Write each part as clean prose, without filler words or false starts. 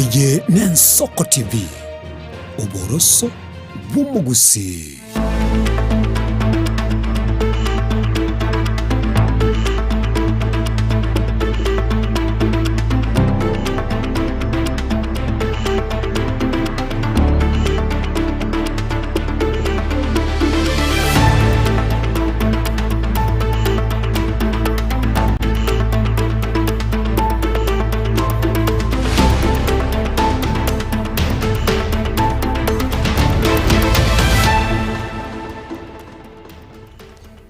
Eye n'Ensoko TV, oboroso bw'omogusii.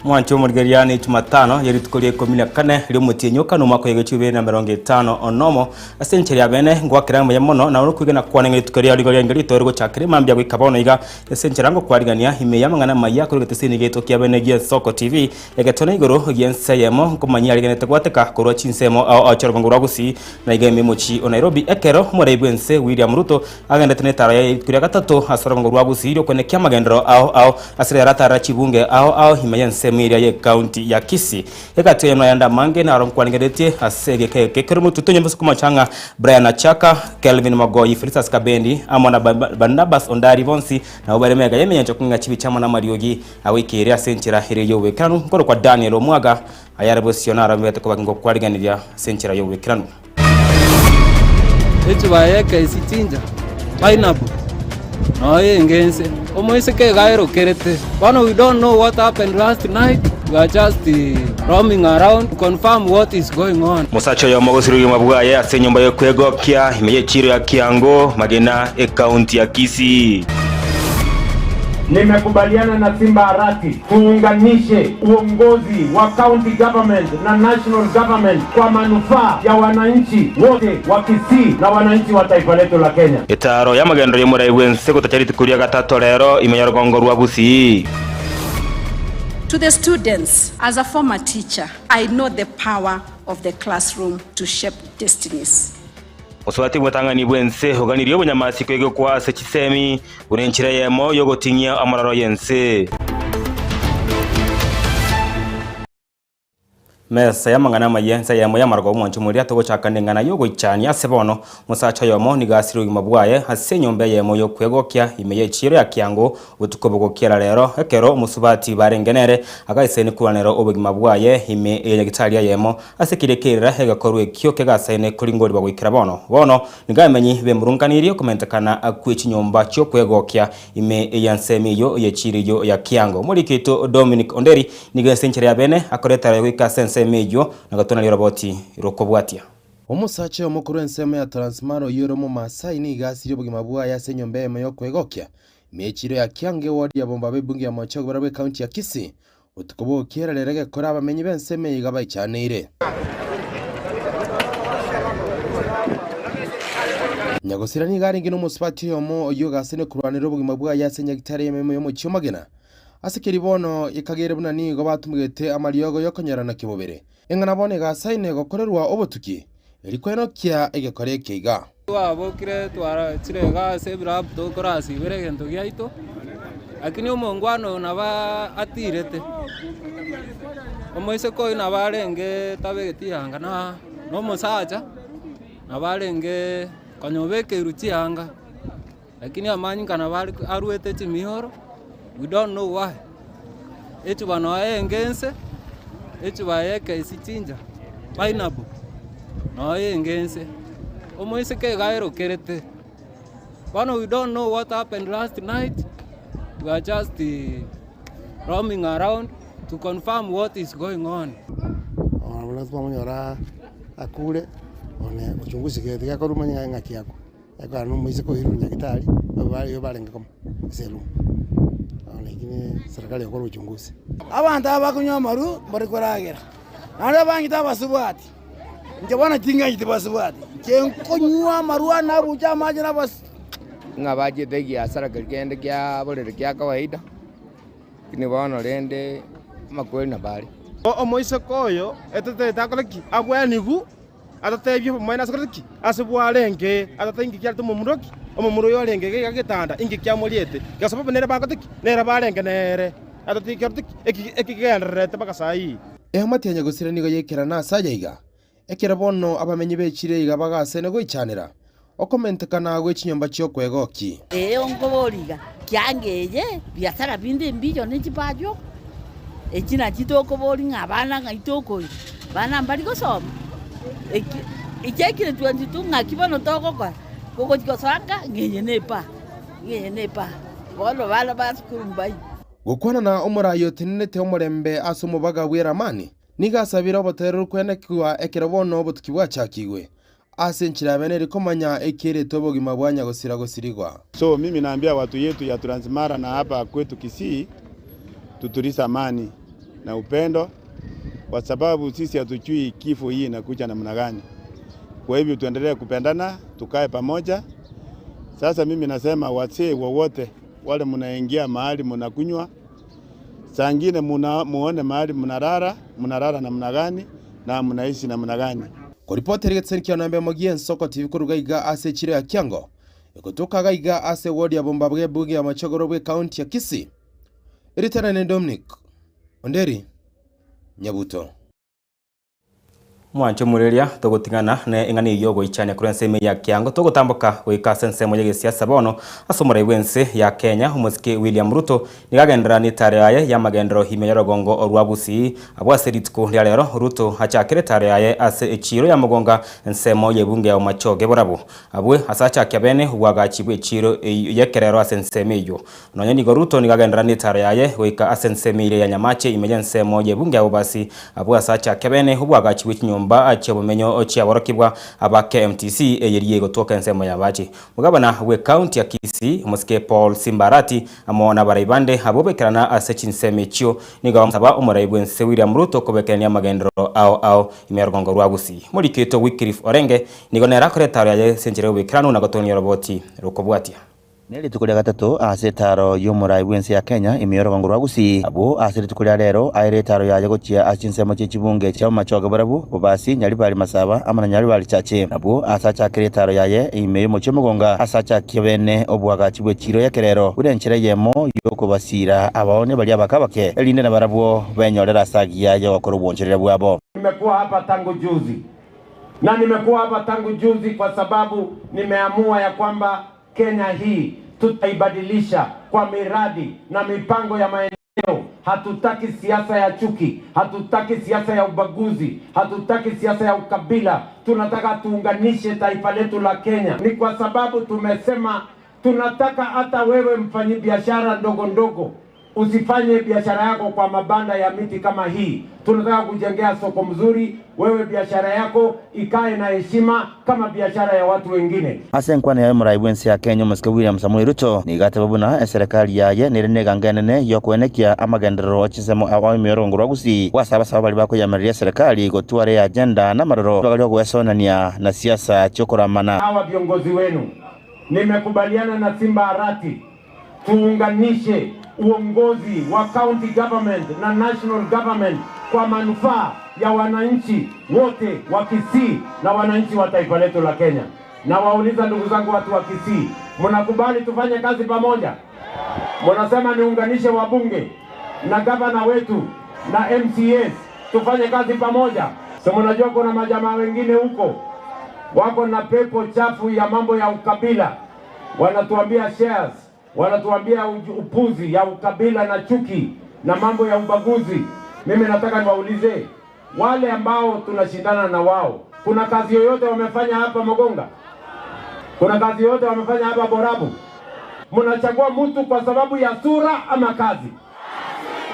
Mwanche omorigereria ne Jumatano ye rituko ria ikomi na kane ri'omotienyi o kane omwaka o egechi bibere na emerongo etano onomo. Ase enchera ya bene ngwakera mbuya mono na okwegena kwane ng'a rituko riao rigo riaenge ritoere gochakera mambia goika bono iga. Ase enchera ngokwarigania ime y'amang'ana amayia akorwa egeteseni giaito kia bene gi'Ensoko TV, egetone igoro gi'ense eyemo nkomanyia arigenete gwateka korwa chinsemo ao ao chi'orogongo rwa Gusii na iga ime y'omochie o Nairobi ekero omorai bw'ense William Ruto agendete netaro yaye rituko ria gatato ase orogongo rwa Gusii ri'okoenekia amagenderero ao ao ase riaro atarera chibunge ao ao ime y'ensemo eria y'ecounty ya Kisii. Egati eyemo nayande amange naro nkwanigeretie ase egeka eke kere omotwe tonyombe ase komocha ng'a Brian Achaka, Kelvin Mogoi, Felistus Kabendi amo na Barnabas Ondari bonsi nabwo bare mega y'emenyancho kong'ina chibicha amo namariogi agoikeria ase enchera ere y'oboikeranu. Nkorokwa Daniel Omwaga, ayare bosio naro ambete koba ngokwariganiria ase enchera y'oboikeranu. Echuba ya ekesi chinja, pineapple, noyo enge ense. Omoiseke iga aerokerete. Bono we don't know what happened last night, we are just roaming around to confirm what is going on. Omosacha oyomo ogosiria obogima bwaye ase enyomba y'okwegokia ime y'echiiro ya Kiango, Magena, ekaunti ya Kisii. Nimekubaliana na Simba Arati tuunganishe uongozi wa county government na national government kwa manufaa ya wananchi wote wa Kisii na wananchi wa taifa letu la Kenya. Etaaro y'amagenderero y'omorai bw'ense gotacha rituko ria gatato rero ime y'orogongo rwa Gusii. To the students, as a former teacher, I know the power of the classroom to shape destinies. Oswati bw'otang'ani bw'ense oganirie obonyamasi koigekwa ase chisemi, buna enchera eyemo y'ogoting'ia amororo y'ense. Mesa y'amang'ana amayia, ensa eyemo y'amarogo omwancho moria togochaka neng'ana y'ogoichania ase bono. Omosacha oyomo nigo asire obogima bwaye ase enyomba eyemo y'okwegokia ime y'echiiro ya kiango Botuko bogokiera rero, ekero omosubati barenge nere agaisaine koranera obogima bwaye ime ye nyagitari eyemo, ase keria kerera egekorwa ekio kegasaine koringorigwa goikera bono. Bono nigo abamenyi bemurunganirie okomentekana kwe chinyomba chi'okwegokia ime y'ensemo eyio y'echiiro eyio ya Kiango. Omoriki oito Dominic Onderi nigo ase enchera ya bene akoreta rero goika ase ensemo eyio na gotonaria oroboti rokobwatia. Omosacha oyomo korwa ensemo ya Transmara oyio ore Omomaasai nigo asirie obogima bwaye ase enyomba eyemo y'okwegokia Mechiro ya Kiange ewodi ya Bombaba ebunge ya Mochogo barabwo ekaunti ya Kisii, botuko bw'ogokiera rero egekora abamenyi b'ensemo eye iga baichaneire. Nyagosira nigo arenge nomosubati oyomo oyio ogasene korwanera obogima bwaye ase enyagitari eyemo y'omochie o Magena. Ase keria bono ekagere buna nigo batumegete amariogo yokonyorana kemobere. Eng'ana bono egasaine gokorerwa obotuki, erio kwenokia egekora eke iga. Twabokire twarachire iga ase ebirabu tokorasibera egento giaito, lakini omongwana oyo nabo atirete, omoiseke oyio nabo arenge tabegeti yanga na na omosacha, nabo arenge konya obekeirwe chianga, lakini amanyinga nabo are arwete chimioro, we don't know why. Echuba noyo enge ense, echuba ya ekesi chinja, pineapple, noyo enge ense. Omoiseke iga aerokerete, bono we don't know what happened last night, we are just roaming around to confirm what is going on. Bono twamonyora akure, bono uchunguzi gete gekorwa omanye ng'a ng'aki akwa. Ekero nomoiseke oirwe nyagetari, aye barenge komo ase eroom. Bono lakini serikali egokora uchunguzi. Abanto aba bakonywa amarwa mbare koragera, naende abang'iti abasubati, inche bono ting'ancheti basubati, inche nkonywa amarwa nabuche amache nabas. Ng'a bachete egiasara keria kende kia borere kia kawaida, lakini bono rende amakweri nabo are. Omoiseke oyo etotete akore ki? Abwenigu. Atatebie obomaene ase korende ki? Ase bwarenge, atatebie inki kiarete omomura ki? Omomura oyo orenge iga getanda, inki kiamoriete? Kwa sababu nere bagote ki? Nere barenge nere. Atatebie kerete ki? Eki eki kegendererete mpaka saa hii. Eamate ya nyagosira nigo yaikerana ase aya iga, ekero bono abamenyi b'echiro iga bagasene goichanera. Okomentekana gwe chinyomba chi'okwegokia. Ee, onkoboria iga, Kianga eye, biasara binde mbiyo ne chibacho? Echi nachio tokoboria ng'a abana ng'ai tokoira, abana mbari gosoma? Eki echiakire 22 ng'aki bono togokora? Kogochia gosoa nka, ng'a eye ne epaa, ng'a eye ne epaa, bono bana ba sukuru mbaino. Gokwana na omoraai otenenete omorembe ase omobaga bw'eramani, nigo asabire obotoereru kwenekigwa ekero bono obotuki bwachakigwe, Ase enchera ya bene eri komanya ekierete obogima bwa nyagosira gosirigwa. So mimi naambia watu yetu ya Transmara na hapa kwetu Kisii tutulize amani na upendo kwa sababu sisi hatujui kifo hii inakuja namna gani. Kwa hivyo tuendelee kupendana, tukae pamoja. Sasa mimi nasema wazee wowote wale mnaingia mahali mnakunywa, saa ingine muna, muone mahali mnalala, mnalala namna gani na mnaishi namna gani. Koripotera egeteseni kia Namba Emo gi'Ensoko TV koruga iga ase echiro ya Kiango, egotoka iga iga ase ewodi ya Bombabwe bw'ebunge ya Machagoro bw'ekaunti ya Kisii. Erieta riane Dominic Onderi Nyabuto. Mwanche omoreria, togoting'ana ne eng'ana eyio ogoichania korwa ensemo ya kiango, togotamboka goika ase ensemo y'egesiasa bono ase omorai bw'ense ya Kenya, omosike William Ruto, Nigo agenderera netaro yaye y'amagenderero ime y'orogongo rwa Gusii. Abwo ase rituko ria rero, Ruto achakire etaro yaye ase echiiro ya Mogonga, ensemo y'ebunge ya Bomachoge Borabu. Abwo ase achakia bene obwagachi bw'echiiro eyio y'ekerero ase ensemo eyio. Nonya nigo Ruto nigo agenderera netaro yaye goika ase ensemo eria ya Nyamache ime y'ensemo y'ebunge ya Bobasi. Abwo ase achakia bene obwagachi bwe chinyomba chi'obomenyo chi'aborokigwa aba KMTC eyeria egotoka ensemo ya Bachi. Omogabana bw'ecounty ya Kisii, omosike Paul Simba Arati, Amo nabarai bande abwo baikerana ase chinsemo echio, nigo bamosaba omorai bw'ense William Ruto kobekerania amagenderero ao ao ime y'orogongo rwa Gusii. Moriki oito Wycliffe Orenge nigo nere akore etaro yaye ase enchera y'oboikeranu na gotonia oroboti rokobwatia. Ne rituko ria gatato ase etaro y'omorai bw'ense ya Kenya ime y'orogongo rwa Gusii, abwo ase rituko ria rero aire etaro yaye gochia ase chinsemo chie chibunge chia Bomachoge Borabu, Bobasi, Nyaribari Masaba, amo na Nyaribari Chache. Nabwo ase achakire etaro yaye ime y'omochie omogonga ase achakie bene oboagachi bwe chiiro y'ekerero, buna enchera eyemo y'okobasiira abaonia baria abake abake, erinde nabarabwo benyorere ase agiya y'ogokora obwonchoreria bwabo. Nimekuwa hapa tangu juzi na nimekuwa hapa tangu juzi kwa sababu nimeamua ya kwamba Kenya hii tutaibadilisha kwa miradi na mipango ya maendeleo. Hatutaki siasa ya chuki, hatutaki siasa ya ubaguzi, hatutaki siasa ya ukabila. Tunataka tuunganishe taifa letu la Kenya. Ni kwa sababu tumesema tunataka hata wewe mfanyibiashara ndogo ndogo usifanye biashara yako kwa mabanda ya miti kama hii. Tunataka kujengea soko mzuri, wewe biashara yako ikae na heshima kama biashara ya watu wengine. Ase enkwana yaye omorai bw'ense ya Kenya omosike William Samoei Ruto nigo ateba buna eserekari yaye nere negango enene y'okoenekia amagenderero o chinsemo ao ime y'orogongo rwa Gusii gwase abasaba baria bakoyamereria eserekari gotwara eagenda namaroro ribaga ri'ogoesonania na siasa chi'okoramana. Hawa viongozi wenu, nimekubaliana na Simba Arati tuunganishe uongozi wa county government na national government kwa manufaa ya wananchi wote wa Kisii na wananchi wa taifa letu la Kenya. Na wauliza ndugu zangu watu wa Kisii, mnakubali tufanye kazi pamoja? Mnasema niunganishe wabunge na gavana wetu na MCAs tufanye kazi pamoja? Si mnajua kuna majamaa wengine huko wako na pepo chafu ya mambo ya ukabila, wanatuambia shares, wanatuambia upuzi ya ukabila na chuki na mambo ya ubaguzi. Mimi nataka niwaulize wale ambao tunashindana na wao, kuna kazi yoyote wamefanya hapa Mogonga? Kuna kazi yoyote wamefanya hapa Borabu? Mnachagua mtu kwa sababu ya sura ama kazi?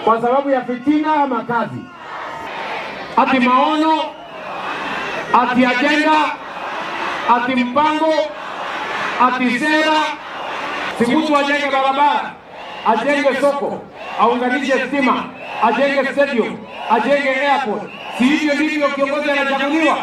Kwa sababu ya fitina ama kazi? Ati maono, ati ajenda, ati mpango, ati sera. Si mtu ajenge barabara, ajenge soko, aunganishe stima, ajenge stadium, ajenge airport. Si hivyo ndivyo kiongozi anachaguliwa?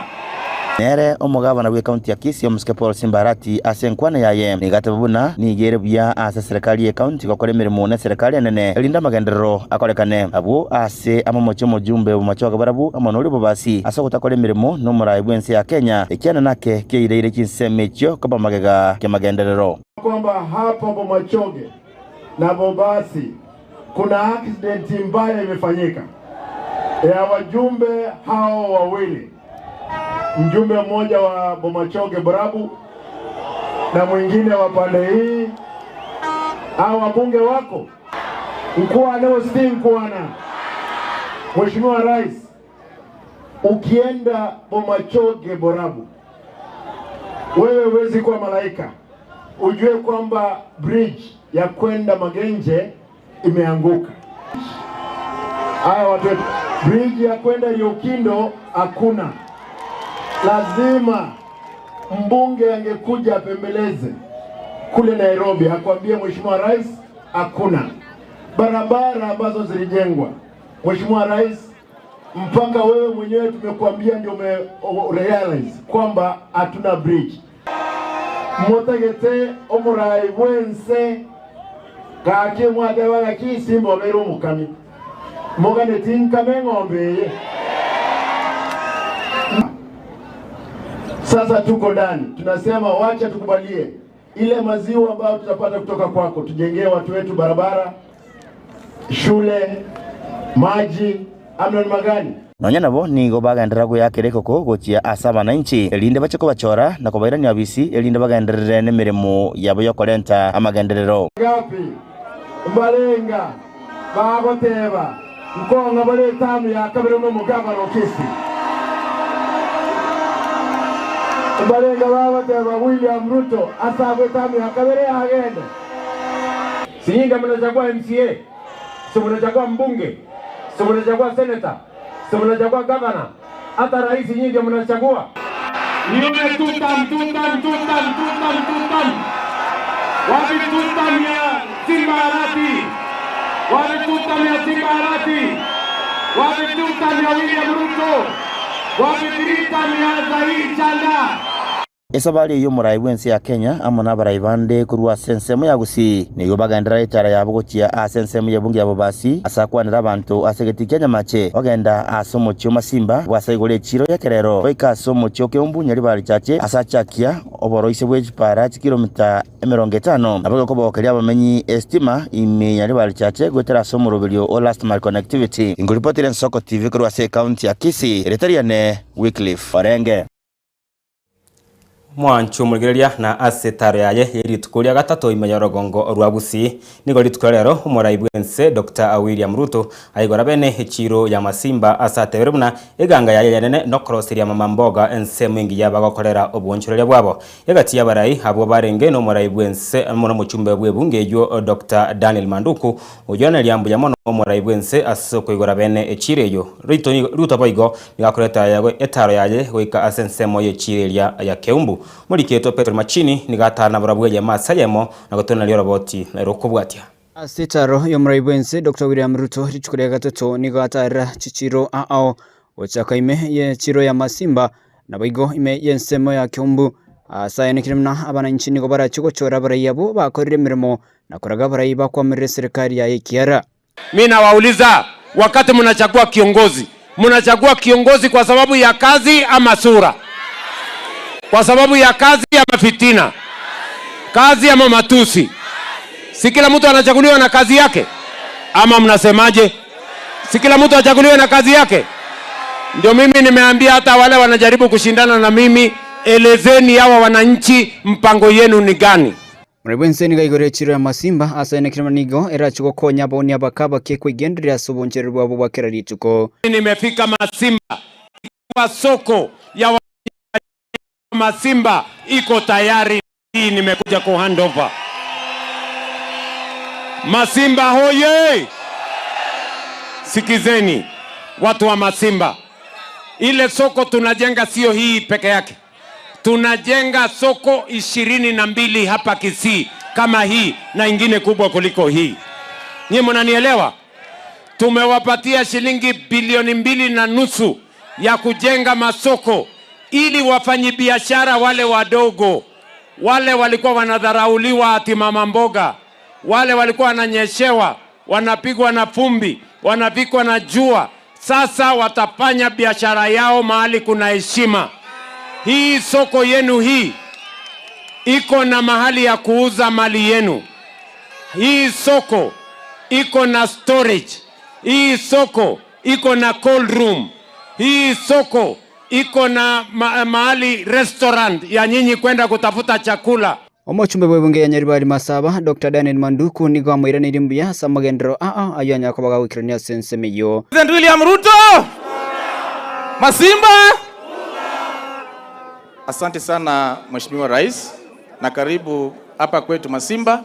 Nere omogabana bw'ecounty ya Kisii omosike Paul Simba Arati ase enkwana yaye nigo ateba buna nigo ere buya ase eserekari y'ecounty gokora emeremo neserekari enene erinde amagenderero akorekane abwo ase amamochi omojumbe bw'amachoge barabwo amo noria obobasi ase ogotakora emeremo nomorai bw'ense ya Kenya ekiana nake kiaireire chinsemo echio koba magega kiamagenderero. Kwamba hapa Bomachoge na Bobasi kuna accident mbaya imefanyika ya wajumbe hao wawili, mjumbe mmoja wa Bomachoge Borabu na mwingine wa pande hii. Hao wabunge wako Nkwana osi Nkwana. Mheshimiwa Rais, ukienda Bomachoge Borabu, wewe huwezi kuwa malaika, ujue kwamba bridge ya kwenda Magenje imeanguka. Haya watu wetu, bridge ya kwenda Yokindo hakuna. Lazima mbunge angekuja apembeleze kule Nairobi, akwambie Mheshimiwa Rais, hakuna barabara ambazo zilijengwa. Mheshimiwa Rais, mpaka wewe mwenyewe tumekuambia ndio ume realize kwamba hatuna bridge. Motagete omurai bwense gaki mwateba gaki simba obeire omokami moganeti nkame eng'ombe eye. Sasa tuko ndani, tunasema wacha tukubalie ile maziwa ambayo tutapata kutoka kwako, tujengee watu wetu barabara, shule, maji amna ni magani. Nonya nabo nigo bagenderera goyakera ekoko gochia ase abananchi, erinde bache kobachora na kobairania obisi, erinde bagenderere nemeremo yabo y'okorenta amagenderero. Ngapi mbarenga bagoteba nkong'a bare etamu ya kabere nomogavana o Kisii? Mbarenga bagoteba William Ruto asabwe etamu ya kabere agende? Si nyinyi ndio mnachagua MCA, si mnachagua mbunge, si mnachagua senator, si mnachagua governor, hata rais nyinyi ndio mnachagua. Nione tutam tutam tutam tutam tutam. Wapi tutam ya Simba Arati? Wapi tutam ya Simba Arati? Wapi tutam ya William Ruto? Wapi tutam ya Zaid Chanda? Esabari eyio omorai bw'ense ya Kenya amo nabarai bande korwa ase ensemo ya Gusii nigo bagenderera echara yabo gochia ase ensemo y'ebunge ya Bobasi ase akwanera abanto ase egetii kia Nyamache bagenda ase omochie o Masimba bw'ase igoro echiro y'ekerero goika ase omochie o Keumbu Nyaribari Chache ase achakia oboroisia bwe chipara chikilomita 50 nabo gekobokeria abamenyi estima ime Nyaribari Chache goetera ase omoroberio o Last Mile Connectivity. Inkoripotera Ensoko TV korwa ase ecounty ya Kisii, erieta riane Wycliffe Orenge. Mwanche omorigereria na ase etaro yaye ye rituko ria gatato ime y'orogongo rwa Gusii. Nigo rituko ria rero omorai bw'ense Doctor William Ruto aigora bene echiiro ya Masimba ase atebire buna eganga yaye enene nokoroseria mama mboga ensemo engiya bagokorera obwonchoreria bwabo. Egati y'abarai abwo barenge nomorai bw'ense amo nomochumbe bw'ebunge eyio Doctor Daniel Manduku Oyoaneria mbuya mono omorai bw'ense ase okoigora bene echiiro eyio. Ruto boigo nigo akoreta etaaro yaye goika ase ensemo y'echiiro eria ya Keumbu. Moriketwe Petero Machini nigo ataara nabarabwo eyemo ase eyemo na gotoneria oroboti rokobwatia. Ase etaaro y'omorai bw'ense Doctor William Ruto rituko ria gatato nigo ataarera chichiiro ao gochaka ime y'echiiro ya Masimba Naboigo ime y'ensemo ya Keumbu, aase ayanekire buna abananchi nigo barachie gochora abarai abwo bakorire emeremo na koraga abarai bakwamerera eserekari yaye ekiara. Mi nawauliza, wakati mnachagua kiongozi, mnachagua kiongozi kwa sababu ya kazi ama sura? Kwa sababu ya kazi ama fitina? Kazi ama matusi? Si kila mtu anachaguliwa na kazi yake, ama mnasemaje? Si kila mtu achaguliwe na kazi yake? Ndio mimi nimeambia hata wale wanajaribu kushindana na mimi, elezeni hawa wananchi mpango yenu ni gani? More bwense nigo igoro echiro ya Masimba ase enekire nigo erache gokonya abaonia abake abake kwegendereria ase obonchereri bwabo bwa kera rituko. Nimefika Masimba kwa soko ya Masimba iko tayari, nimekuja ku hand over. Masimba hoye! Sikizeni watu wa Masimba, ile soko tunajenga sio hii peke yake, tunajenga soko 22 hapa Kisii kama hii na ingine kubwa kuliko hii. Nyie mnanielewa? Tumewapatia shilingi bilioni 2.5 ya kujenga masoko ili wafanyibiashara wale wadogo, wale walikuwa wanadharauliwa ati mama mboga, wale walikuwa wananyeshewa, wanapigwa na fumbi, wanapikwa na jua, sasa watafanya biashara yao mahali kuna heshima. Hii soko yenu hii iko na mahali ya kuuza mali yenu. Hii soko iko na storage. Hii soko iko na cold room. Hii soko iko na mahali restaurant ya nyinyi kwenda kutafuta chakula. Omochumbe bw'ebunge ya Nyaribari Masaba, Doctor Daniel Manduku nigo amoiraneirie mbuya ase amagenderero aa ayio anyare koba gagoikerania ase ensemo eyio. President William Ruto! Masimba! Asante sana Mheshimiwa Rais na karibu hapa kwetu Masimba.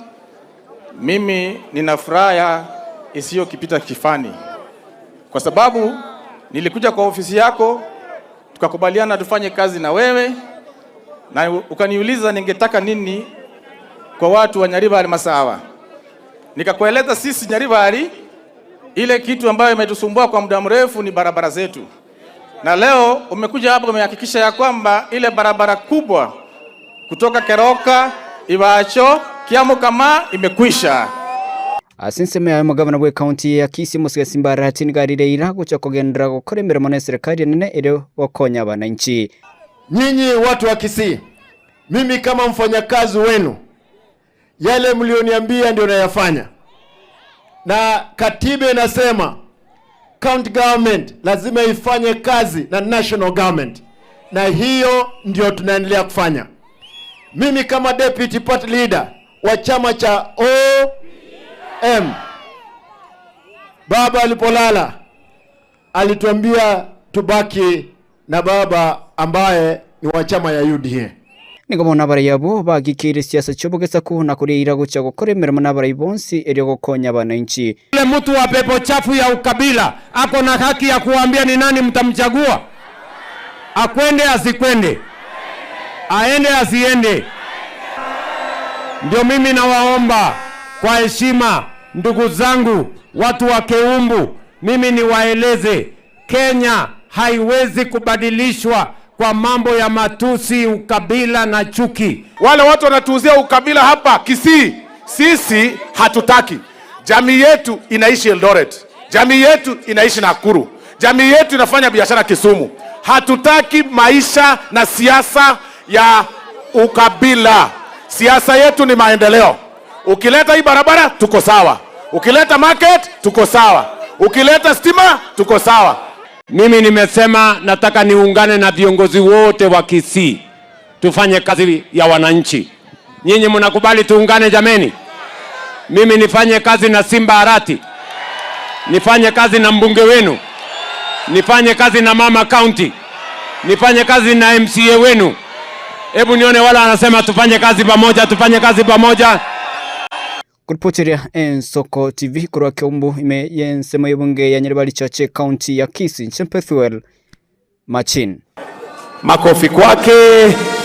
Mimi nina furaha isiyokipita kifani kwa sababu nilikuja kwa ofisi yako tukakubaliana tufanye kazi na wewe na ukaniuliza ningetaka nini kwa watu wa Nyaribari Masawa. Nikakueleza sisi Nyaribari, ile kitu ambayo imetusumbua kwa muda mrefu ni barabara zetu, na leo umekuja hapa umehakikisha ya kwamba ile barabara kubwa kutoka Keroka Ibacho Kiamukama imekwisha. Ase ensemo yaye omogabana bw'ecounty ya Kisii Mosike Simba Arati nigo arire eira gochia kogenderera gokora emeremo na eserekari enene ere gokonya abananchi. Nyinyi watu wa Kisii, mimi kama mfanyakazi wenu, yale mlioniambia ndio nayafanya, na katiba inasema county government lazima ifanye kazi na national government, na hiyo ndio tunaendelea kufanya. Mimi kama deputy party leader wa chama cha OM, baba alipolala alituambia tubaki na baba ambaye ni wa chama ya UDA. Nigo bono abarai abwo bagikeire siasa chi'obogesaku na koria eira gochia gokora emeremo nabarai bonsi erio gokonya abananchi. Yule mtu wa pepo chafu ya ukabila ako na haki ya kuambia ni nani mtamchagua, akwende asikwende, aende asiende. Ndio mimi nawaomba kwa heshima, ndugu zangu, watu wa Keumbu, mimi niwaeleze, Kenya haiwezi kubadilishwa kwa mambo ya matusi, ukabila na chuki. Wale watu wanatuuzia ukabila hapa Kisii, sisi hatutaki. Jamii yetu inaishi Eldoret, jamii yetu inaishi Nakuru, jamii yetu inafanya biashara Kisumu. Hatutaki maisha na siasa ya ukabila. Siasa yetu ni maendeleo. Ukileta hii barabara tuko sawa, ukileta market tuko sawa, ukileta stima tuko sawa. Mimi nimesema nataka niungane na viongozi wote wa Kisii tufanye kazi ya wananchi. Nyinyi mnakubali tuungane jameni? Mimi nifanye kazi na Simba Arati, nifanye kazi na mbunge wenu, nifanye kazi na mama county, nifanye kazi na MCA wenu. Hebu nione wala anasema tufanye kazi pamoja, tufanye kazi pamoja. Kuripoteria Ensoko TV korwa Keumbu ime y'ensemo y'ebunge ya Nyaribari Chache county ya Kisii Nchempethuel Machin. Makofi kwake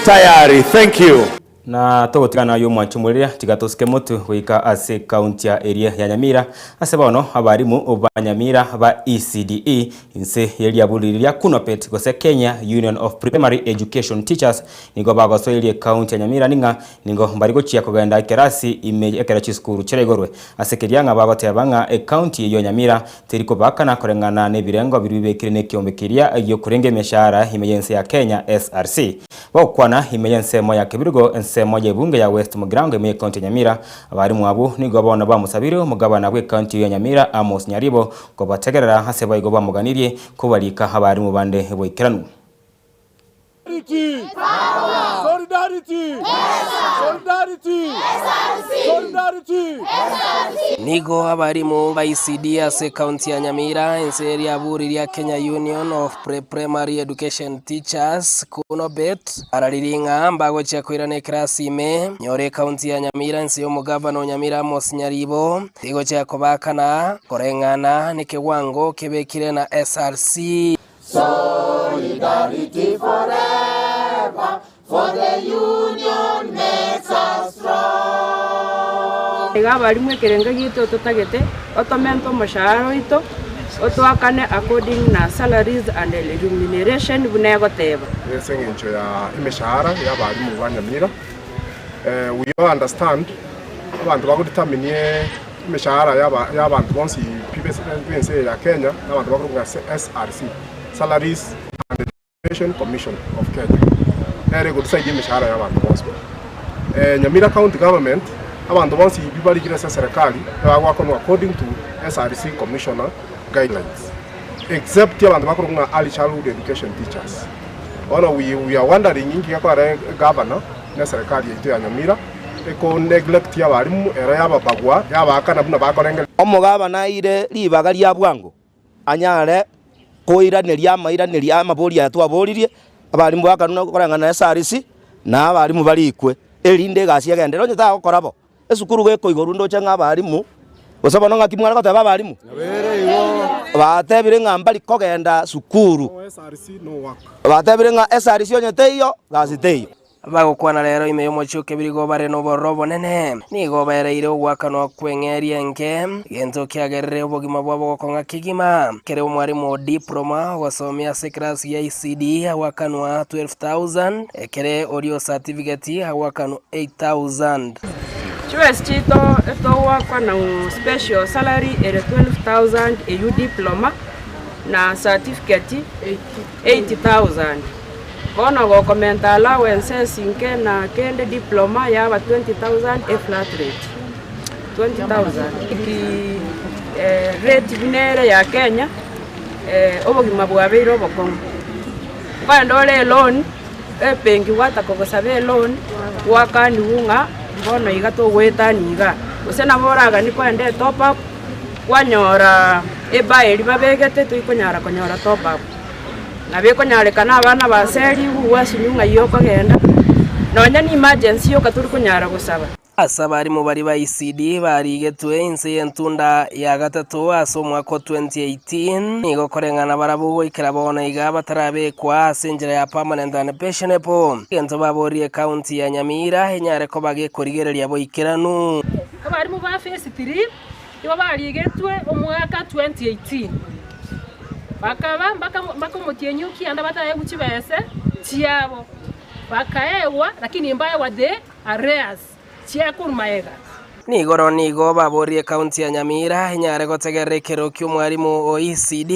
tayari. Thank you. Na togotigana naye omwancho omorere, tiga tosike motwe goika ase ekaunti ya eria ya Nyamira ase bono abarimu ba Nyamira ba ECDE inse yeriaburi riria Kunopet gose Kenya Union of Primary Education Teachers nigo bagosoirie ekaunti ya Nyamira ning'a nigo mbari gochia kogenda ekerasi ime ekero chisukuru chiraigorwe ase keria ng'a bagoteba ng'a ekaunti eyio ya Nyamira teri kobakana koreng'ana nebirengo biria bibekire nekiombe keria giokorenga emeshahara ime yense ya Kenya SRC. Bagokwana ime y'ensemo ya Kebirigo, ensemo y'ebunge ya West Mugirango ime y'ecounty ya Nyamira, abarimu abwo nigo bono bamosabire omogabana bw'ecounty ya Nyamira Amos Nyaribo kobategerera ase boigo bamoganirie kobarika abarimu bande boikeranu. Nigo abarimu ba ECD ase ekaunti ya Nyamira, ense eria buri ria Kenya Union of Pre-Primary Education Teachers, KUNOBET, bararirie ng'a mbagochia koirana ekerasi ime nyore ekaunti ya Nyamira ense y'omogavana o Nyamira Amos Nyaribo tigochia kobaakana koreng'ana nekewango kebekire na SRC. Solidarity forever, for the union makes us strong. Iga abarimu ekerengo giaito totagete otomente omoshahara oito otoakane according na salaries and remuneration buna egoteba. Ase eng'encho ya emeshahara ya abarimu ba Nyamira, we all understand abanto bago determine emeshahara ya abanto bonsi pi b'ense eye ya Kenya na abanto bakorokwa ng'a SRC, Salaries and Remuneration Commission of Kenya, nere ego decide emeshahara ya abanto bonsi pi. Nyamira County Government, abanto bonsi pi barikire ase eserekari ebagoakanwa according to SRC Commissioner guidelines, except abanto bakorokwa ng'a Early Childhood Education Teachers. Bono we are wondering inki gekogera egovernor na eserekari yaito ya Nyamira. eko neglect abarimu ero yababagua yabaakana buna bakorengereria. Omogabana aire ribaga ria bwango, anyare koiraneria amairanerio amaborio aya twaboririe, abarimu bakanwa koreng'ana na SRC, na abarimu barikwe, erinde egasi egenderere. Onye tagokora bo, esukuru gekoigorwa ndoche ng'a abarimu, gose bono ng'aki mware goteba abarimu? Batebire ng'a mbari kogenda sukuru, batebire ng'a SRC onye teiyo, gasi teiyo. Bagokwana rero ime y'omochie o Kebirigo bare nobororo obonene, nigo baereire ogoakanwa kw'eng'eria enke, egento kiagerire obogima bwabo gokong'a kegima. Kere omwarimu o diploma ogosomia ase ekerasi gia ECD agoakanwa 12,000, ekere oria o certificate agoakanwa 8,000. Chibesa chiaito etogoakana special salary ere 12,000 eywo diploma na certificate 8000. Bono gokomenta allowances inke na kende diploma yaba 20000 e flat rate 20000. Ki rate buna ere ya Kenya obogima bwabeire obokong'u. Nkoenda ore eloan, ebenki gwataka gosaba eloan, gwakaniwu ng'a bono iga togoetania igaa. Gose nabo oraganie koenda etop up, kwanyora ebar eria babegete toikonyara konyora top up. Nabo ekonyarekana abana baserigwe gwasinywa ng'ai okogenda, nonya ne emergency yoka tori konyara gosaba. Ase abarimu baria ba ECD barigetwe inse y'entunda ya gatato ase omwaka o 2018, nigo koreng'ana barabwo goikera bono iga batarabekwa ase enchera ya permanent and pensionable, egento baboririe ecounty ya Nyamira enyare koba gekorigereria boikeranu. Abarimu ba phase 3 Igo barigetwe omwaka 2018, bakaba mpaka omotienyi o kianda bataegwe chibese chiabo, bakaegwa lakini mbaegwa the arrears chia korwa magega. Nigoro nigo baboririe ekaunti ya Nyamira enyare gotegerera ekero ki'omwarimu o ECD.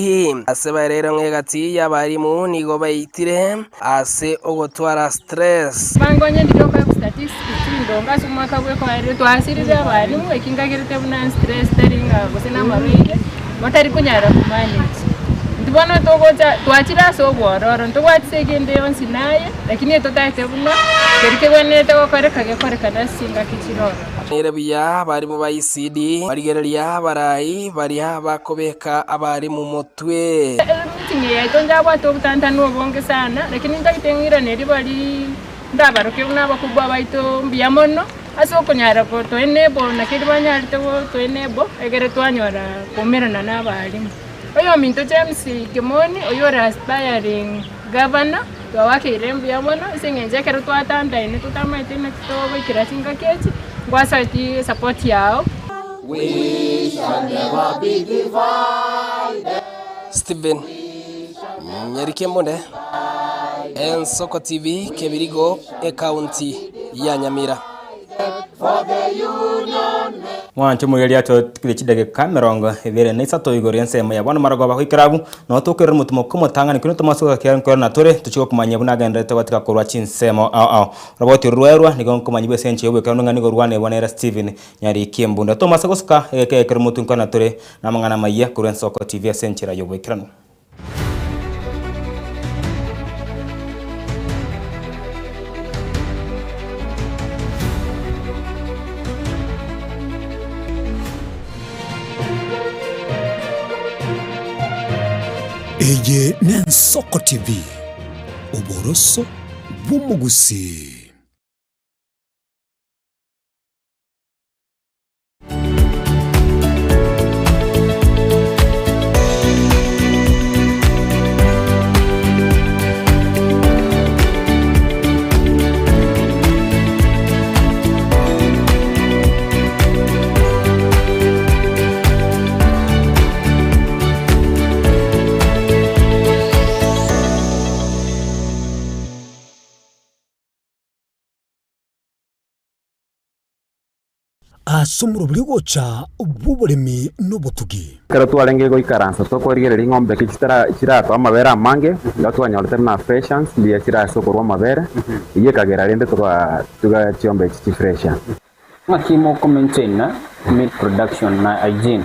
Ase baereire ng'a egati y'abarimu nigo baitire ase ogotwara stress. Bango onye ndire okoegwa statistics chindonge ase omwaka bw'ekoerire twasirire abalimu eki nkagerete buna stress tari ng'a gose na amarwaire batari konyara ko manage. Intwe bono togocha twachire ase obwororo ntobwati ase egende yonsi naye lakini etotaete buna keri kegwenerete gokoreka gekorekane ase chingaki chire ororo. Nere buya abarimu ba ECD barigereria abarai baria bakobeka abarimu motwe. Emeeting eye yaito njabwate obotantanu obonge sana, lakini ntagete ng'iranerie baria ndabaroke buna abakubwa baito mbuya mono, ase okonyara goto enable naki erio banyarete goto enable egere twanyora koumerana na abalimu. Oyominto James Kimoni oyio ore aspiring governor, twabakeire mbuya mono ase eng'encho ekero twatantaine totamaete naki togoikera chingaki echi, ngwasabeti esupport yao. We shall never be divided. Stephen Nyarikembunde, Ensoko TV, Kebirigo, Ekaunti ya Nyamira. For the union Mwanche omorweri atotigire chidageka emerongo ebere na isato igoro y'ensemo ya bono marogoba goikera abwo, nabo tokoirora omotimo komotang'ani korende tomase goika nkorera natore tochie gokomanyia buna agendererete gotika korwa chinsemo ao ao. Roboti orwo rwaerwa nigo nkomanyia bw'ase enchera y'obwekeranu ng'a nigo rwanebwa nere Stephen Nyariki Embunda. Tomase gosuka egeka ekero motwe nkorera natore namang'ana amayia korwa Ensoko TV ase enchera y'obwekeranu. Eye n'Ensoko TV, oboroso bw'omogusii. Ase omoroberi gocha bw'oboremi na obotugi. Ekero twarenge goikaransa tokorigereria ing'ombe eki chiratoa amabere amange, igo twanyorete buna freshans mbuya chire ase okorwa amabere, eyio ekagera rende togatuga chiombe echi chifreshan. Ng'aki mokomaintaina milk production na hygiene,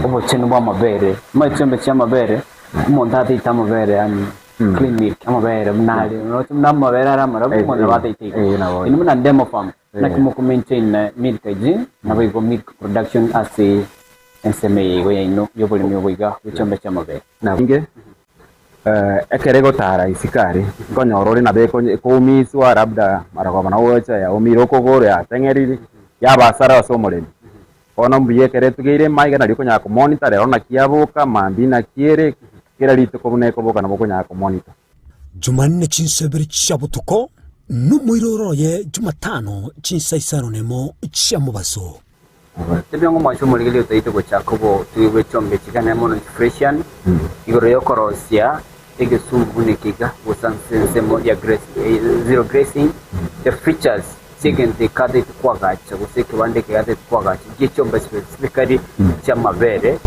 obochenu bw'amabere, omanyete chiombe chi'amabere, omonto ataite amabere yaani. Clean milk amabere buna are oroche buna amabere are amarabu Eh, omonto eh, batete igo. eh, nabo. Inwe buna demo farm Eh. naki moko maintain milk hygiene naboigo milk production ase ensemo eye igo yaino yoboremi obo iga bwe chiombe chiamabere. Inge ekero egotara isiko aria, nkonyora ore nabo ekoumiswa labda marogoba nabo ogocha yaumire okogoro yateng'eriri, yaba hasara ase omoremi. Bono mbuya ekero etugeire emaiga nario okonyara komonitor rero naki yaboka, mambia naki ere, kera rituko buna ekoboka nabo okonyara komonitor. Jumanne chinsa ibere chia botuko, na omoiroro oye Jumatano chinsa isano nemo chia mobaso. Tebia ng'a omwancho omorigereria otaete gochaka obotugi bwe chiombe chigane mono Fresian, igoro y'okorosia egesumbu buna eke iga, gose ase ensemo ya zero grazing, the features chi'egento eke ataete koagacha gose ekebanda eke ataete koagacha gie chiombe specifically chi'amabere.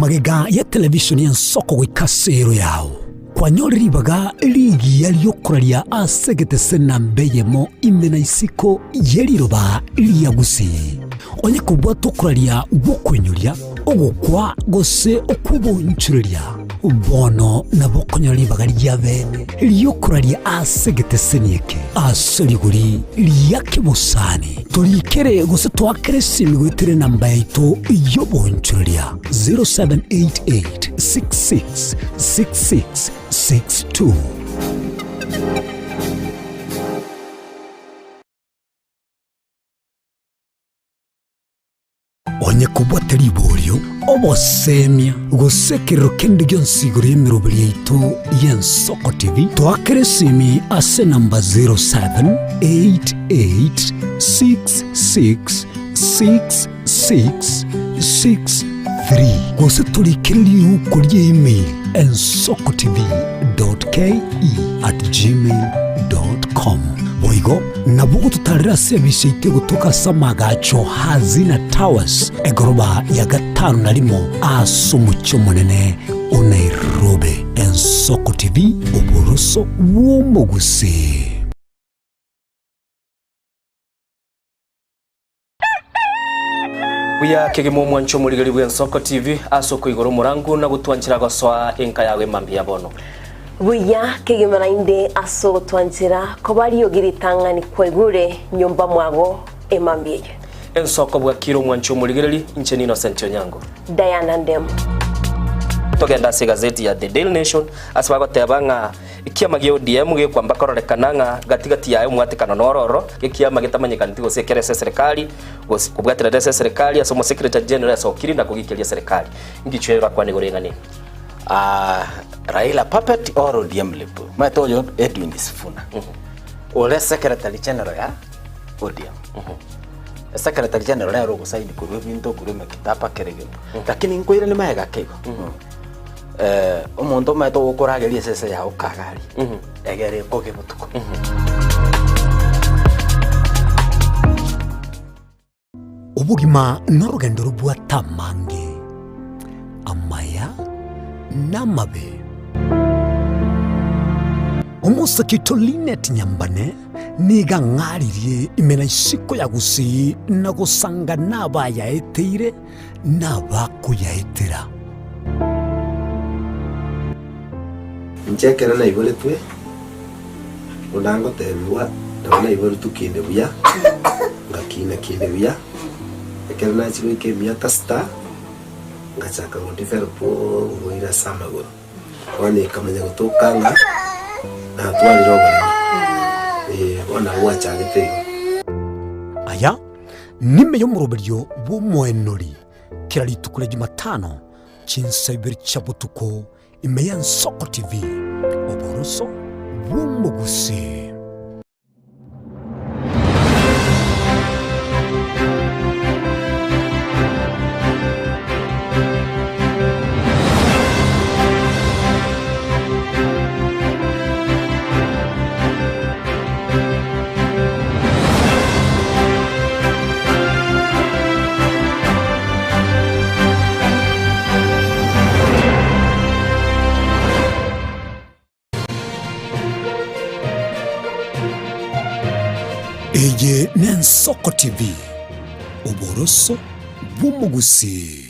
Magega ya televishoni y'ensoko goika ase ero yao, kwanyore ribaga rigiya ri'okoraria ase egetese namba eyemo ime na isiko ye riroba ria Gusii. Onye kobwate okoraria gw'okoinyoria, ogokwa gose okw'obonchoreria, bono nabo okonyora ribaga ria bene ri'okoraria ase egeteseni eke ase rigori ria kebosani. Torikere gose toakere esimi goetera enamba yaito y'obonchoreria 0788 66 66 62. Onye kobwate riborio, obosemia, gose ekerero kende gionsi igoro y'emeroberi yaito y'Ensoko TV, toakere esimi ase enamba 0788666663 gose torikere riuko ria email ensokotv.ke@gmail.com. Boigo Nabo gototarera ase ebise yaito egotoka ase amagacho Hazina Towers, egoroba ya gatano na rimo ase omochie omonene o Nairobi. Ensoko TV, oboroso bw'omogusii. Buya kegima omwancho omorigeri bw'Ensoko TV ase okoigora omorangu na gotwanchera gosoa enka yago emambia ya bono. Buya kegima naende ase ogotwanchera koba riogi ritang'ani kwaigure nyomba mwago emambia eye. Ensoko bwakire omwancho omorigereri, inche n'Innocent Onyango. Diana Ndemo. Togende ase egazeti ya The Daily Nation ase bagoteba ng'a Ekiama gia ODM gekwamba kororekana ng'a gati gati yaye omwatekano noro oro, ekiama getamanyekaneti gose ekere ase eserekari, gose kobwaterera ase eserekari ase omosecretary general asokire na kogikeria eserekari. Ngichwe orakwane igoro y'eng'ana eye? Ah, Raila puppet or ODM lip. Omanyete oyo Edwin Sifuna. Ore secretary general ya ODM. Secretary general nere ogosaini korwa ebinto korwa emekitaba kera egento. Lakini nkoiranie magega ake igo. Omonto omanyete ogokorageria esese yao kagaria, egere ekoge botuko. Obogima norogendo robwate amange, amaya na amabe. Omosake oito Linet Nyambane nigo ang'aririe ime na isiko ya Gusii na gosanga nabayaeteire nabakoyaetera. Inche ekero naiboretwe, buna ngotebigwa, nabo naiboretwe kinde buya, ngakina kinde buya, ekero nachia goika emiaka sita, ngachaka go develop oborwaire ase amagoro. Bono ekamanya gotoka ng'a natwarire oboremo, eh, bono nabo gwachagete igo. Aya Nime y'omoroberio bw'omoenori kera rituko ria Jumatano chinsa ibere chia botuko ime y'Ensoko TV, oboroso bw'omogusii. Eye n'Ensoko TV, oboroso bw'omogusii.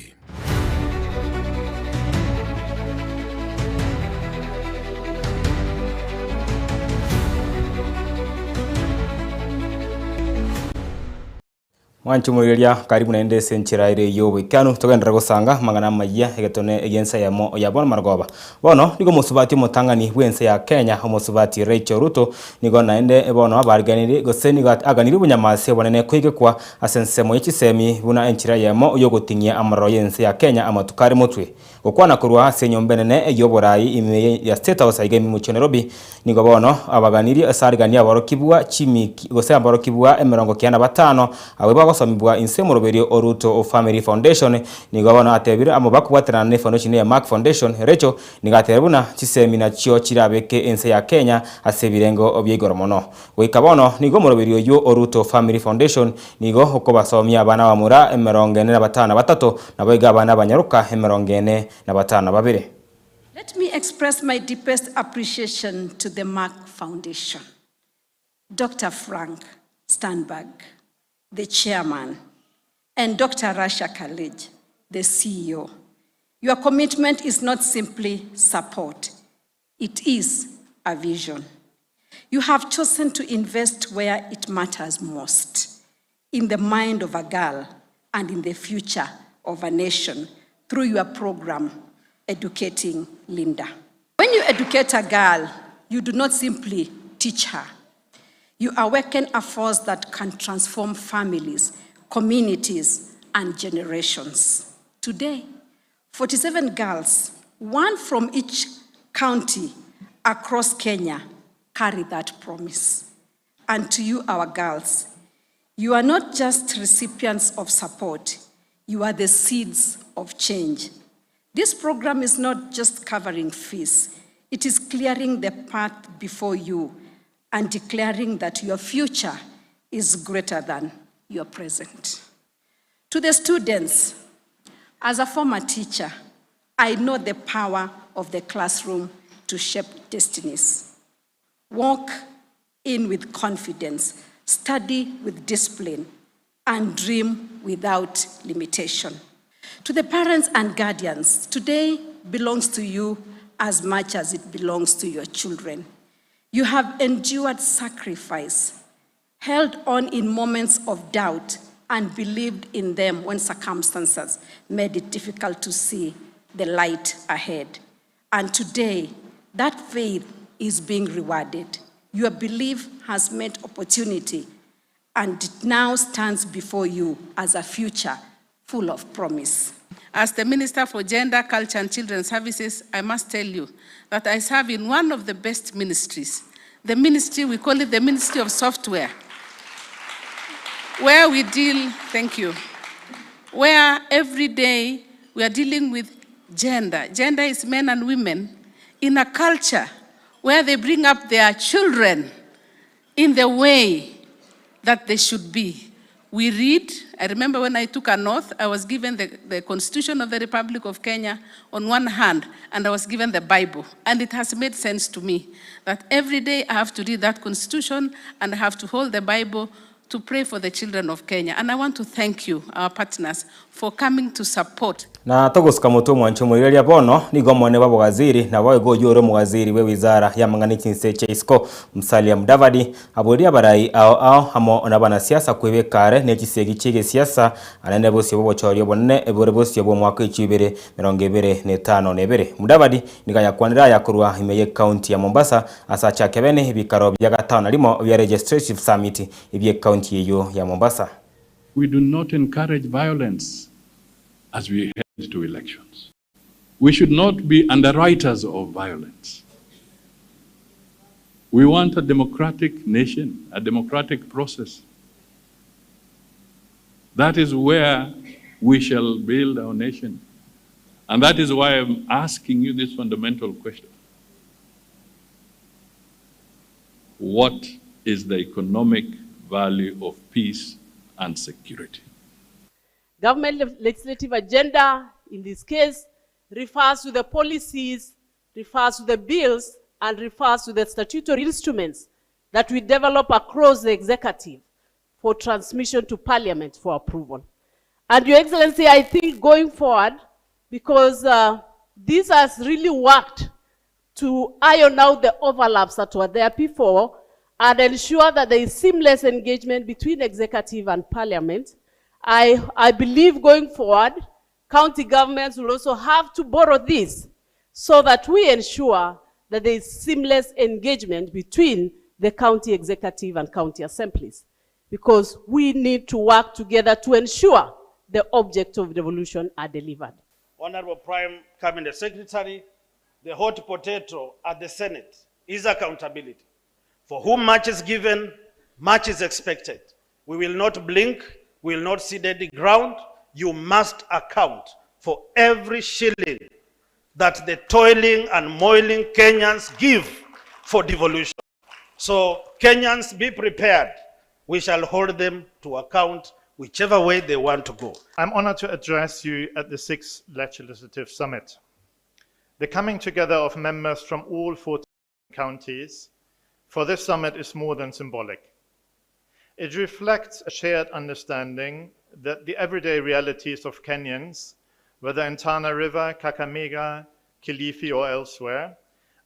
Mwanche omorigereria, karibu naende ase enchera ere y'oboikeranu, togenderere gosanga amang'ana amayia egetone egi'ense eyemo ya bono marogoba. Bono nigo omosubati omotang'ani bw'ense ya Kenya, omosubati Rachel Ruto, nigo naende bono abariganirie gose nigo aganirie obonyamasi obonene koigekwa ase ensemo ye chisemi buna enchera eyemo y'ogoting'ia amaroro y'ense ya Kenya amatuko are motwe. Gokwana korwa ase enyomba enene y'oboraai ime ya State House aiga ime Nairobi, nigo bono abaganirie ase ariganie aborokigwa chimiki gose aborokigwa 95 abwo bagosomigwa inse omoroberio o Ruto Family Foundation. Nigo bono atebire amo bakobwaterana ne foundation ya Mark Foundation. Rachel nigo atebire buna chisemi nachio chirabeke ense ya Kenya ase ebirengo bia igoro mono. Goika bono nigo omoroberio oyio o Ruto Family Foundation nigo okobasomia abana abamura 453 naboigo abana abanyaroka 42. Let me express my deepest appreciation to the Mark Foundation, Dr. Frank Sternberg, the chairman, and Dr. Rasha Khalid, the CEO. Your commitment is not simply support, it is a vision. You have chosen to invest where it matters most, in the mind of a girl and in the future of a nation through your program, Educating Linda. When you educate a girl, you do not simply teach her. You awaken a force that can transform families, communities, and generations. Today, 47 girls, one from each county across Kenya, carry that promise. And to you, our girls, you are not just recipients of support, you are the seeds of change. This program is not just covering fees, it is clearing the path before you and declaring that your future is greater than your present. To the students, as a former teacher, I know the power of the classroom to shape destinies. Walk in with confidence, study with discipline, and dream without limitation. To the parents and guardians, today belongs to you as much as it belongs to your children. You have endured sacrifice, held on in moments of doubt, and believed in them when circumstances made it difficult to see the light ahead. And today, that faith is being rewarded. Your belief has meant opportunity, and it now stands before you as a future full of promise. As the Minister for Gender, Culture and Children's Services, I must tell you that I serve in one of the best ministries. The ministry, we call it the Ministry of Software, where we deal, thank you, where every day we are dealing with gender. Gender is men and women in a culture where they bring up their children in the way that they should be. We read, I remember when I took an oath, I was given the Constitution of the Republic of Kenya on one hand, and I was given the Bible. And it has made sense to me that every day I have to read that Constitution and I have to hold the Bible to pray for the children of Kenya. And I want to thank you, our partners, for coming to support. Na togosuka motwe omwancho omorigereria bono, nigo omonene bw'abogaziri, naboigo oyio ore omogaziri bwe wizara y'amang'ana echinse chia isiko, Musalia Mudavadi, aborie abarai ao ao amo nabanasiasa kwebeka are ne chisegi chi'egesiasa anene bosio bw'obochori obonene bore bosio bw'omwaka o chibere 2052. Mudavadi nigo ayakwanire aya korwa ime y'ecounty ya Mombasa ase achake bene ebikaro bia gatano na rimo bia Legislative Summit ebi'ecounty eyio ya Mombasa. We do not encourage violence as we head to elections. We should not be underwriters of violence. We want a democratic nation, a democratic process. That is where we shall build our nation. And that is why I'm asking you this fundamental question. What is the economic value of peace and security? Government legislative agenda, in this case, refers to the policies, refers to the bills, and refers to the statutory instruments that we develop across the executive. for transmission to Parliament for approval. And Your Excellency, I think going forward, because uh, this has really worked to iron out the overlaps that were there before and ensure that there is seamless engagement between executive and parliament. I, I believe going forward, county governments will also have to borrow this so that we ensure that there is seamless engagement between the county executive and county assemblies because we need to work together to ensure the objects of devolution are delivered. Honorable Prime Cabinet Secretary, the hot potato at the Senate is accountability. For whom much is given, much is expected. We will not blink, we will not cede any ground. You must account for every shilling that the toiling and moiling Kenyans give for devolution. So, Kenyans, be prepared. We shall hold them to account whichever way they want to go. I'm honored to address you at the sixth Legislative Summit. The coming together of members from all 14 counties for this summit is more than symbolic. It reflects a shared understanding that the everyday realities of Kenyans, whether in Tana River, Kakamega, Kilifi, or elsewhere,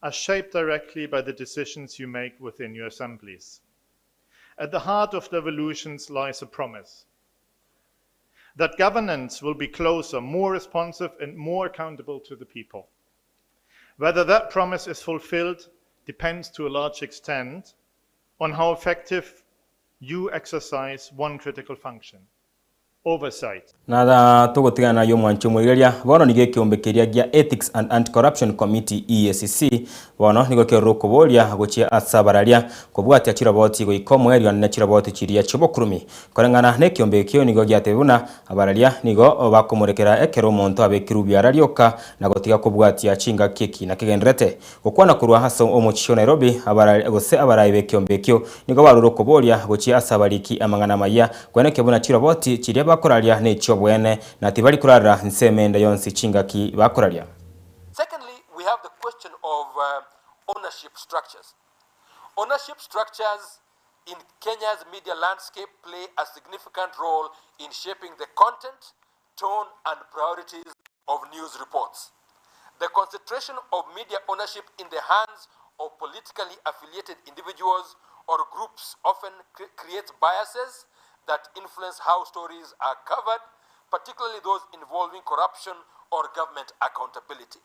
are shaped directly by the decisions you make within your assemblies. At the heart of devolutions lies a promise that governance will be closer, more responsive, and more accountable to the people. Whether that promise is fulfilled depends to a large extent on how effective you exercise one critical function oversight. Na tugutigana nayo mwancho mwiriria bono nigo ekiombe keria gia Ethics and Anti-Corruption Committee EACC bono nigo keroro koboria gochia ase abararia kobwatia chiroboti goika omoerio na chiroboti chiria chiobokurumi koreng'ana na ekiombe ekio nigo giatebia buna abararia nigo bakomorekera ekero omonto abekirwe biara rioka na gotiga kobwatia chingaki eki na kegenderete gokwana korwa ase omochie o Nairobi abara gose abarai ba ekiombe ekio nigo barure okoboria gochia ase abariki amang'ana amaya kweneke buna chiroboti chiria bakoraria na echi'obwene na tibari korarera nsemo ende yonsi chingaki bakoraria. Secondly, we have the question of uh, ownership structures. Ownership structures in Kenya's media landscape play a significant role in shaping the content, tone, and priorities of news reports. The concentration of media ownership in the hands of politically affiliated individuals or groups often cre- creates biases that influence how stories are covered, particularly those involving corruption or government accountability.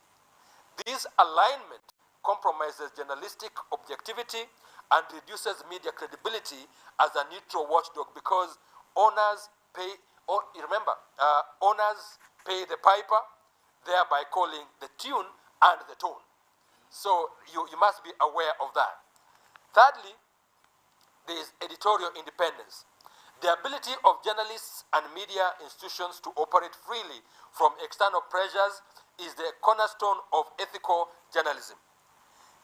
This alignment compromises journalistic objectivity and reduces media credibility as a neutral watchdog because owners pay, or remember, uh, owners pay the piper, thereby calling the tune and the tone. So you, you must be aware of that. Thirdly, there is editorial independence. The ability of journalists and media institutions to operate freely from external pressures is the cornerstone of ethical journalism.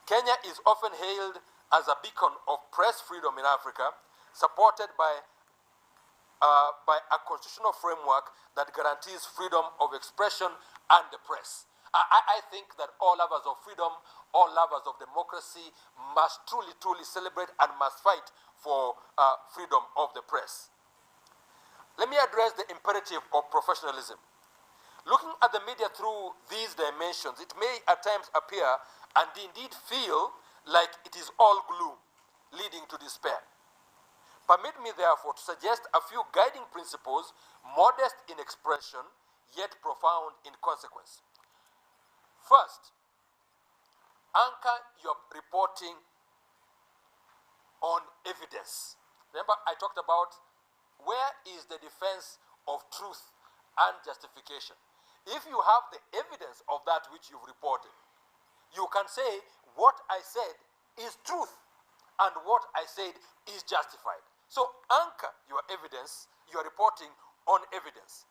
Kenya is often hailed as a beacon of press freedom in Africa, supported by, uh, by a constitutional framework that guarantees freedom of expression and the press. I, I think that all lovers of freedom, all lovers of democracy must truly, truly celebrate and must fight for uh, freedom of the press. Let me address the imperative of professionalism. Looking at the media through these dimensions, it may at times appear and indeed feel like it is all gloom, leading to despair. Permit me, therefore, to suggest a few guiding principles, modest in expression, yet profound in consequence. First, anchor your reporting on evidence. Remember, I talked about where is the defense of truth and justification. If you have the evidence of that which you've reported, you can say, What I said is truth, and what I said is justified. So anchor your evidence, your reporting on evidence.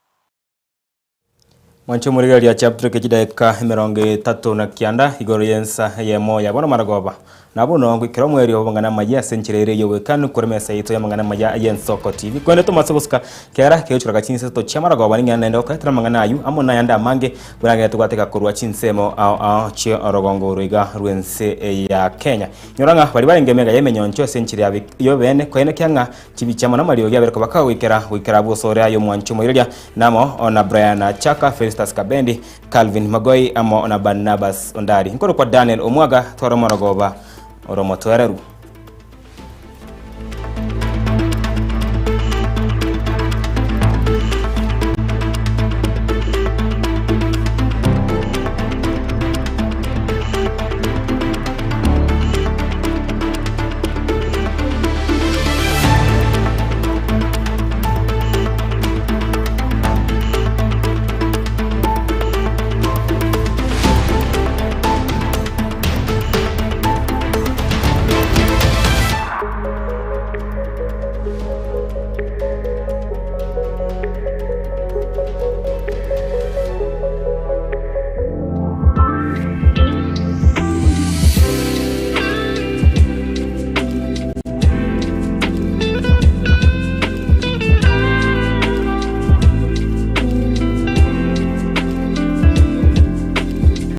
Mwanche omorigereria chiatureke chidaeka 39 igoro y'ensa eyemo ya bono marogoba. Na bono goikera omwerio bw'amang'ana amaya ase enchera ere y'obwekanu kore emesa yaito y'amang'ana amaya y'Ensoko TV. Korende tomase gosuka kera kegochoraka chinseto chi'amarogoba ning'ana naende gokoretera amang'ana ayio amo nayande amange buna agere togwateka korwa chinsemo ao ao chi'orogongo oro iga rw'ense ya Kenya. Nyora ng'a baria barenge emega y'emenyoncho ase enchera y'obeene koenekia ng'a Chibicha amo namariogi abere kobaka goikera goikera abwo osore aye omwanchi omoireria, na amo na Brian Achaka, Felistus Kabendi, Calvin Magoi amo na Barnabas Ondari. Nkorokwa Daniel Omwaga, twara omorogoba ore omotoereru.